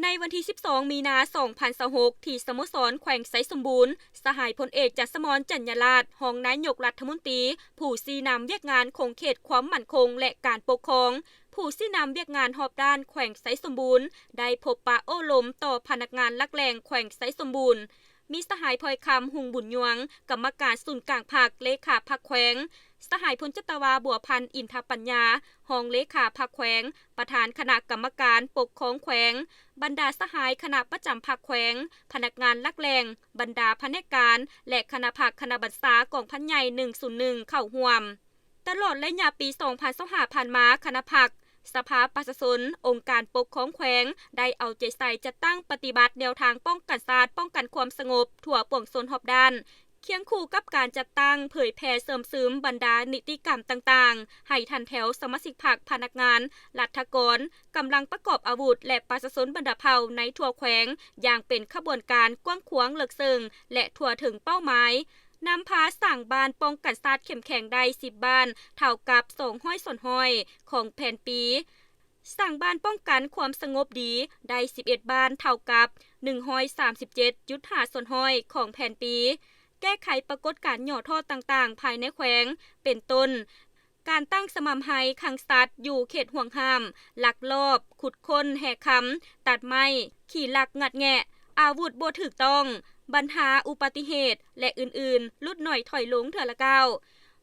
ໃນວັນທີສິບສອງ ມີນາ ສອງພັນຊາວຫົກ ທີ່ສະໂມສອນແຂວງໄຊສົມບູນ, ສະຫາຍພົນເອກ ຈັນສະໝອນ ຈັນຍາລາດ ຮອງນາຍົກລັດຖະມົນຕີ ຜູ້ຊີ້ນຳວຽກງານຂົງເຂດຄວາມໝັ້ນຄົງ ແລະ ການປົກຄອງ, ຜູ້ຊີ້ນຳວຽກງານຮອບດ້ານແຂວງໄຊສົມບູນ ໄດ້ພົບປະໂອ້ລົມຕໍ່ພະນັກງານຫຼັກແຫຼ່ງແຂວງໄຊສົມບູນ, ມີສະຫາຍ ພອຍຄຳ ຮຸ່ງບຸນຍວງ ກຳມະການສູນກາງພັກ, ເລຂາພັກແຂວງ, ສະຫາຍ ພົນຈັດຕະວາ ບົວພັນ ອິນທະປັນຍາ ຮອງເລຂາພັກແຂວງ, ປະທານຄະນະກຳມະການປົກຄອງແຂວງ, ບັນດາສະຫາຍຄະນະປະຈຳພັກແຂວງ, ພະນັກງານຫຼັກແຫຼ່ງ, ບັນດາພະແນກການ ແລະ ຄະນະພັກຄະນະບັນຊາກອງພັນໃຫຍ່ ໜຶ່ງສູນໜຶ່ງ ເຂົ້າຮ່ວມ. ຕະຫຼອດໄລຍະປີ ສອງພັນຊາວຫ້າ ຜ່ານມາ, ຄະນະພັກ, ສະພາປະຊາຊົນ, ອົງການປົກຄອງແຂວງ ໄດ້ເອົາໃຈໃສ່ຈັດຕັ້ງປະຕິບັດແນວທາງປ້ອງກັນຊາດ, ປ້ອງກັນຄວາມສະຫງົບທົ່ວປວງຊົນຮອບດ້ານ, ຄຽງຄູ່ກັບການຈັດຕັ້ງເຜີຍແຜ່ເສີມຊຶມບັນດານິຕິກຳຕ່າງໆ ໃຫ້ທັນແຖວສະມາຊິກພັກ, ພະນັກງານ, ລັດຖະກອນ, ກຳລັງປະກອບອາວຸດ ແລະ ປະຊາຊົນບັນດາເຜົ່າໃນທົ່ວແຂວງ ຢ່າງເປັນຂະບວນການກວ້າງຂວາງເລິກເຊິ່ງ ແລະ ທົ່ວເຖິງເປົ້າໝາຍ, ນຳພາສ້າງບ້ານປ້ອງກັນຊາດເຂັ້ມແຂງໄດ້ສິບບ້ານ, ເທົ່າກັບສອງຮ້ອຍສ່ວນຮ້ອຍຂອງແຜນປີ, ສ້າງບ້ານປ້ອງກັນຄວາມສະຫງົບດີໄດ້ສິບເອັດບ້ານ, ເທົ່າກັບໜຶ່ງຮ້ອຍສາມສິບເຈັດຈຸດຫ້າສ່ວນຮ້ອຍຂອງແຜນປີ, ແກ້ໄຂປາກົດການຫຍໍ້ທໍ້ຕ່າງໆພາຍໃນແຂວງ ເປັນຕົ້ນ ການຕັ້ງສະໝ່ຳໄຮ່ຂັງສັດຢູ່ເຂດຫວງຫ້າມ, ລັກລອບຂຸດຄົ້ນແຮ່ຄຳ, ຕັດໄມ້, ຂີ້ລັກງັດແງະ, ອາວຸດບໍ່ຖືກຕ້ອງ, ບັນຫາອຸບັດຕິເຫດ ແລະ ອື່ນໆ ຫຼຸດໜ້ອຍຖອຍລົງເທື່ອລະກ້າວ.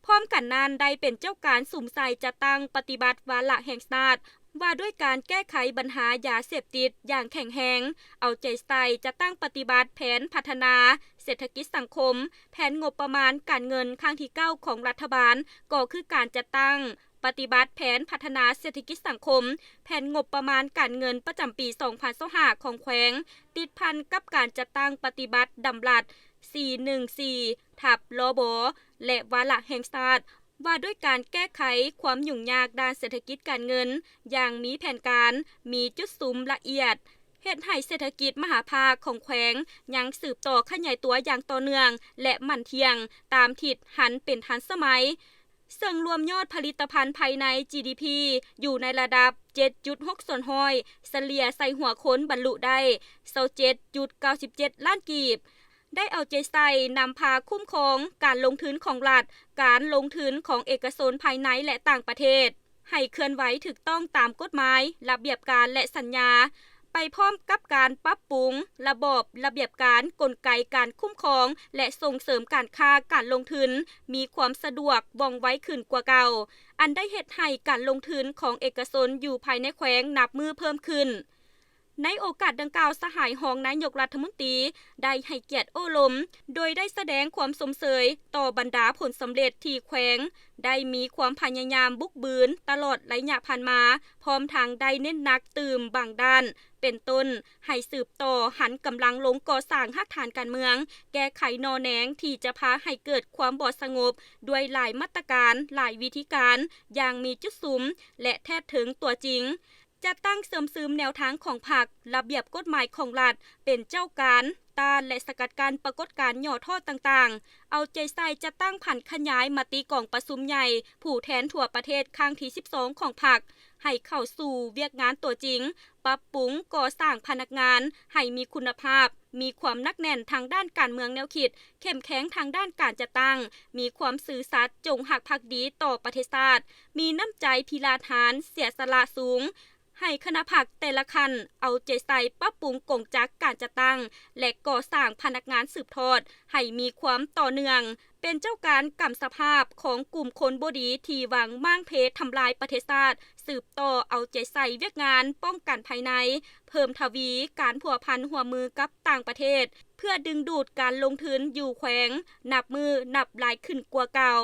ພ້ອມກັນນັ້ນ ໄດ້ເປັນເຈົ້າການສຸມໃສ່ຈັດຕັ້ງປະຕິບັດວາລະແຫ່ງຊາດ ວ່າດ້ວຍການແກ້ໄຂບັນຫາຢາເສບຕິດຢ່າງແຂງແຮງ, ເອົາໃຈໃສ່ຈັດຕັ້ງປະຕິບັດແຜນພັດທະນາເສດຖະກິດສັງຄົມ, ແຜນງົບປະມານການເງິນຄັ້ງທີເກົ້າຂອງລັດຖະບານ ກໍຄືການຈັດຕັ້ງປະຕິບັດແຜນພັດທະນາເສດຖະກິດສັງຄົມ, ແຜນງົບປະມານການເງິນປະຈຳປີສອງພັນຊາວຫ້າຂອງແຂວງ, ຕິດພັນກັບການຈັດຕັ້ງປະຕິບັດດຳລັດ ສີ່ໜຶ່ງສີ່ ທັບ ລບ ແລະ ວາລະແຫ່ງຊາດ ວ່າດ້ວຍການແກ້ໄຂຄວາມຫຍຸ້ງຍາກດ້ານເສດຖະກິດການເງິນຢ່າງມີແຜນການ, ມີຈຸດສຸມລະອຽດ, ເຮັດໃຫ້ເສດຖະກິດມະຫາພາກຂອງແຂວງຍັງສືບຕໍ່ຂະຫຍາຍຕົວຢ່າງຕໍ່ເນື່ອງ ແລະ ໝັ້ນທ່ຽງຕາມທິດຫັນເປັນທັນສະໄໝ, ເຊິ່ງລວມຍອດຜະລິດຕະພັນພາຍໃນ ຈີດີພີ ຢູ່ໃນລະດັບເຈັດຈຸດຫົກສ່ວນຮ້ອຍ, ສະເລ່ຍໃສ່ຫົວຄົນບັນລຸໄດ້ຊາວເຈັດຈຸດເກົ້າສິບເຈັດລ້ານກີບ. ໄດ້ເອົາໃຈໃສ່ນຳພາຄຸ້ມຄອງການລົງທຶນຂອງລັດ, ການລົງທຶນຂອງເອກະຊົນພາຍໃນ ແລະ ຕ່າງປະເທດ ໃຫ້ເຄື່ອນໄຫວຖືກຕ້ອງຕາມກົດໝາຍ, ລະບຽບການ ແລະ ສັນຍາ, ໄປພ້ອມກັບການປັບປຸງລະບອບລະບຽບການ, ກົນໄກການຄຸ້ມຄອງ ແລະ ສົ່ງເສີມການຄ້າການລົງທຶນມີຄວາມສະດວກ, ວ່ອງໄວຂຶ້ນກວ່າເກົ່າ, ອັນໄດ້ເຮັດໃຫ້ການລົງທຶນຂອງເອກະຊົນຢູ່ພາຍໃນແຂວງນັບມື້ເພີ່ມຂຶ້ນ. ໃນໂອກາດດັ່ງກ່າວ, ສະຫາຍຮອງນາຍົກລັດຖະມົນຕີໄດ້ໃຫ້ກຽດໂອ້ລົມ, ໂດຍໄດ້ສະແດງຄວາມຊົມເຊີຍຕໍ່ບັນດາຜົນສຳເລັດທີ່ແຂວງໄດ້ມີຄວາມພະຍາຍາມບຸກບືນຕະຫຼອດໄລຍະຜ່ານມາ, ພ້ອມທັງໄດ້ເນັ້ນໜັກຕື່ມບາງດ້ານ, ເປັນຕົ້ນ ໃຫ້ສືບຕໍ່ຫັນກຳລັງລົງກໍ່ສ້າງຮາກຖານການເມືອງ, ແກ້ໄຂໜໍ່ແໜງທີ່ຈະພາໃຫ້ເກີດຄວາມບໍ່ສະຫງົບ ດ້ວຍຫຼາຍມາດຕະການ, ຫຼາຍວິທີການ, ຢ່າງມີຈຸດສຸມ ແລະ ແທດເຖິງຕົວຈິງ. ຈັດຕັ້ງເສີມຊຶມແນວທາງຂອງພັກ, ລະບຽບກົດໝາຍຂອງລັດ, ເປັນເຈົ້າການຕ້ານ ແລະ ສະກັດກັ້ນປາກົດການຫຍໍ້ທໍ້ຕ່າງໆ, ເອົາໃຈໃສ່ຈັດຕັ້ງຜັນຂະຫຍາຍມະຕິກອງປະຊຸມໃຫຍ່ຜູ້ແທນທົ່ວປະເທດຄັ້ງທີສິບສອງຂອງພັກ ໃຫ້ເຂົ້າສູ່ວຽກງານຕົວຈິງ, ປັບປຸງກໍ່ສ້າງພະນັກງານໃຫ້ມີຄຸນນະພາບ, ມີຄວາມໜັກແໜ້ນທາງດ້ານການເມືອງແນວຄິດ, ເຂັ້ມແຂງທາງດ້ານການຈັດຕັ້ງ, ມີຄວາມຊື່ສັດ, ຈົງຮັກພັກດີຕໍ່ປະເທດຊາດ, ມີນ້ຳໃຈພິລາດຫານ, ເສຍສະຫຼະສູງ, ໃຫ້ຄະນະພັກແຕ່ລະຂັ້ນເອົາໃຈໃສ່ປັບປຸງກົງຈັກການຈັດຕັ້ງ ແລະ ກໍ່ສ້າງພະນັກງານສືບທອດໃຫ້ມີຄວາມຕໍ່ເນື່ອງ, ເປັນເຈົ້າການກຳສະພາບຂອງກຸ່ມຄົນບໍ່ດີທີ່ຫວັງມ້າງເພທຳລາຍປະເທດຊາດ, ສືບຕໍ່ເອົາໃຈໃສ່ວຽກງານປ້ອງກັນພາຍໃນ, ເພີ່ມທະວີການພົວພັນຮ່ວມມືກັບຕ່າງປະເທດ ເພື່ອດຶງດູດການລົງທຶນຢູ່ແຂວງນັບມື້ນັບຫຼາຍຂຶ້ນກວ່າເກົ່າ.